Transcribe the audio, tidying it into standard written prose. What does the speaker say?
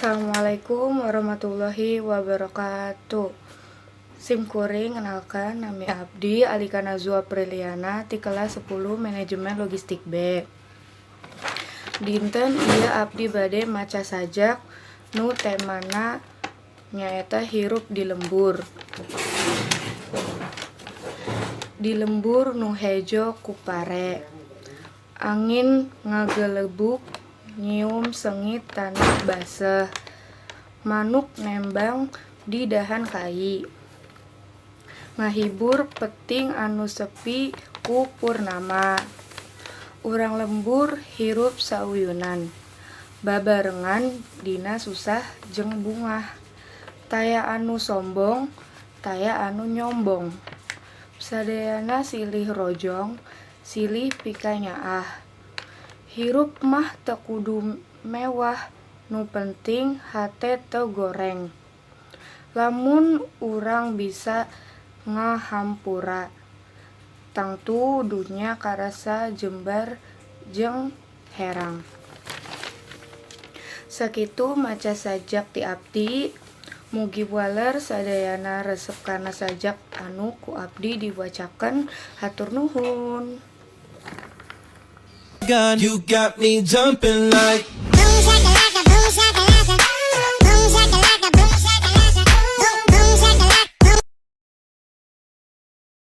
Assalamualaikum warahmatullahi wabarakatuh. Sim kuring kenalkan, nami abdi Alika Nazwa Priliana ti kelas 10 Manajemen Logistik B. Dinten ieu abdi bade maca sajak nu temana nyaeta hirup di lembur. Di lembur nu hejo ku pare. Angin ngagelebug nyium seungit taneuh baseuh. Manuk nembang di dahan kai. Ngahibur peuting anu sepi ku purnama. Urang lembur hirup sauyunan. Babarengan dina susah jeung bungah. Taya anu sombong, taya anu nyombong. Sadayana silih rojong, silih pikanyaah. Hirup mah teu kudu mewah, nu penting hate teu goreng. Lamun urang bisa ngahampura, tangtu dunya karasa jembar jeung herang. Sakitu maca sajak ti abdi, mugi waler sadayana resep kana sajak anu ku abdi diwacakeun, hatur nuhun. You got me jumping like.